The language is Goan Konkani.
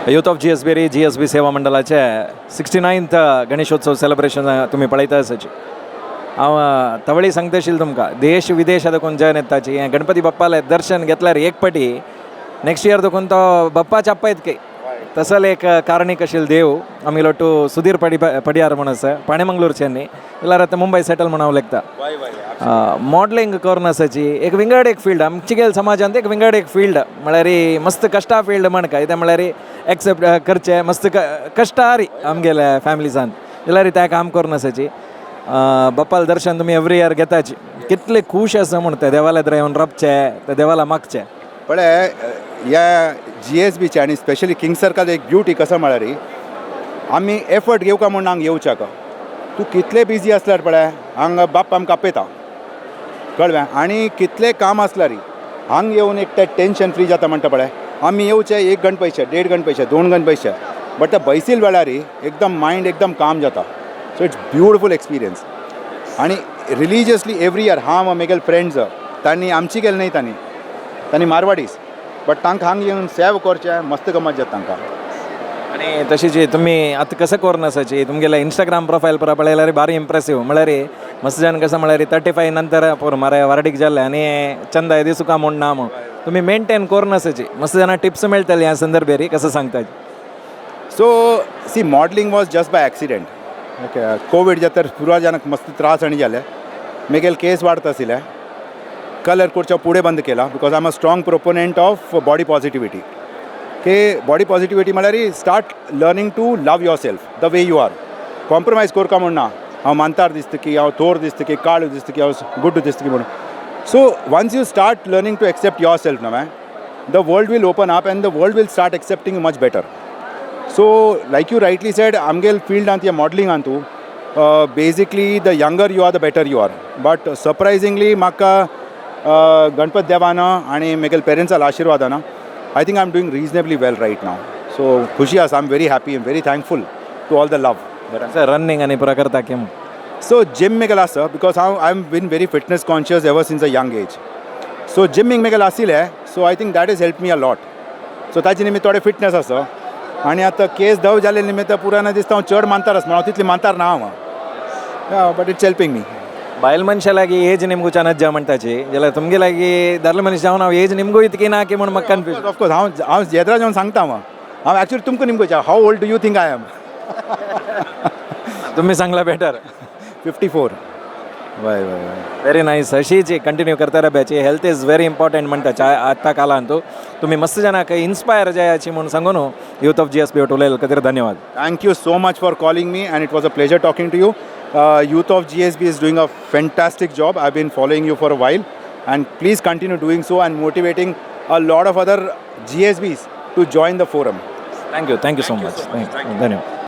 Youth of GSB, GSB सेवा मंडळाचे 69th Ganeshotsav celebration तुमी पळयता आसाची. हांव तवळी सांगता आशिल्लें तुमकां, देश विदेश देखून जन येताची. हें गणपती बाप्पालें दर्शन घेतल्यार एक पटी नेक्स्ट इयर देखून तो बाप्पा चाप्पायत की तसल एक कारणीक आशिल्लो देव आमगेलो टू सुधीर पडी पडियार म्हूण आसा, पाणेमंगळूरचे न्ही जाल्यार आतां मुंबय सेटल म्हूण हांव लेखता. मॉडलिंग करून आसाची एक विंगड एक फिल्ड आमची गेल समाजांत, एक विंगड एक फिल्ड म्हळ्यार मस्त कश्टा फिल्ड म्हण काय तें, म्हळ्यार एक्सेप्ट करचें मस्त कश्टारी आमगेल्या फॅमिलीसान, जाल्यार तें काम करून आसाची. बाप्पाल दर्शन तुमी एवरी इयर घेताची, कितले खूश आसा म्हूण ते देवाल्या थंय येवन राबचे, ते देवाला मागचे. पळय, ह्या जीएसबीचे आनी स्पेशली किंग सर्कल एक ब्युटी कसो म्हळ्यार आमी एफर्ट घेवका म्हूण हांगा येवच्याक. तूं कितले बिजी आसल्यार पळय, हांगा बाप्पा आमकां आपयता, कळ्ळें? आनी कितलें काम आसल्यार हांगा येवन एक तें टेंशन फ्री जाता म्हणटा. पळय, आमी येवचे एक गण पयशे, देड गण पयशे, दोन गण पयशे, बट ते बैसील वेळार एकदम मायंड एकदम काम जाता. So it's beautiful experience. आनी रिलिजियसली एवरी इयर हांव, म्हगेले फ्रेंड्स, तांणी आमची केली न्हय, तांणी मारवाडीस, बट तांकां हांगा येवन सेव करचें मस्त गमत जाता तांकां. आनी तशीच तुमी आतां कसं करून आसाची, तुमगेले इंस्टाग्राम प्रोफायल पुरा पळयल्यार भारी इम्प्रेसीव. म्हळ्यार मस्त जन कसं म्हळ्यार 35 नंतर पोर मारे वार्डीक जाल्ले आनी चंद दिसुका म्हूण ना म्हूण तुमी मेंटेन करून आसाची. मस्त जाणां टिप्स मेळटली ह्या संदर्भेर, कसं सांगता? So see, modelling was just by accident, okay? Covid जाता पुरा जाणांक मस्त त्रास आनी जाले, म्हगेले केस वाडत आशिल्ले, कलर करच्या पुढे बंद केला, because I am a strong proponent of body positivity. की बॉडी पॉझिटिविटी म्हळ्यार start learning to love yourself the way you are. Compromise करका म्हूण ना, हांव मानतार दिसता की हांव थोर दिसता की काळो दिसता की हांव गुड्डू दिसता की म्हणून. So once you start learning to accept yourself न्हय, the world will open up and the world will start accepting much better. So like you rightly said, आमगेल फिल्डांत या मॉडलिंगान तूं basically the younger you are, the better you are. But surprisingly म्हाका गणपत देवान आनी म्हगेले पेरंट्साच्या आशिर्वादान I think I am doing reasonably well right now. So खुशी आसा, I am very happy, am very thankful to all the love. Running आनी पुरा करता की? सो जिम मेगेल आसा, because हांव I am been very fitness conscious ever since a young age. So gymming मेगेल आशिल्लें, so I think that is help me a lot. So ताजे निमित्त थोडे फिटनेस आसा. आनी आतां केस धव जाले निमित्त पुराय दिसता हांव चड मानतार आसा, हांव तितली मानतार ना हांव, but it's helping me. बायल मनशा लागीं एज निमगू नज्जा म्हणटाची, जाल्यार तुमगे लागीं दादलो मनीस जावन हांव एज निमगू इतकी ना की म्हूण म्हाका कन्फ्यूज. ऑफकोर्स, हांव जेद्रा जावन सांगता. हांव हांव एक्चुअली तुमकां निमगो, how old do you think I am? तुम्ही सांगला बेटर. 54, वय वय वय. Very nice. अशीच कंटिन्यू करता राब्याची. हेल्थ is very important म्हणटाचे आत्तां कालांत. तुम्ही मस्त जाणांक इन्स्पायर जायाची म्हूण सांगून यूथ ऑफ जीएसबी उलयले खातीर धन्यवाद. Thank you so much for calling me, and it was a pleasure talking to you. Youth of GSB is doing a fantastic job. I've been following you for a while, and please continue doing so and motivating a lot of other GSBs to join the forum. Thank you, thank you so much. धन्यवाद.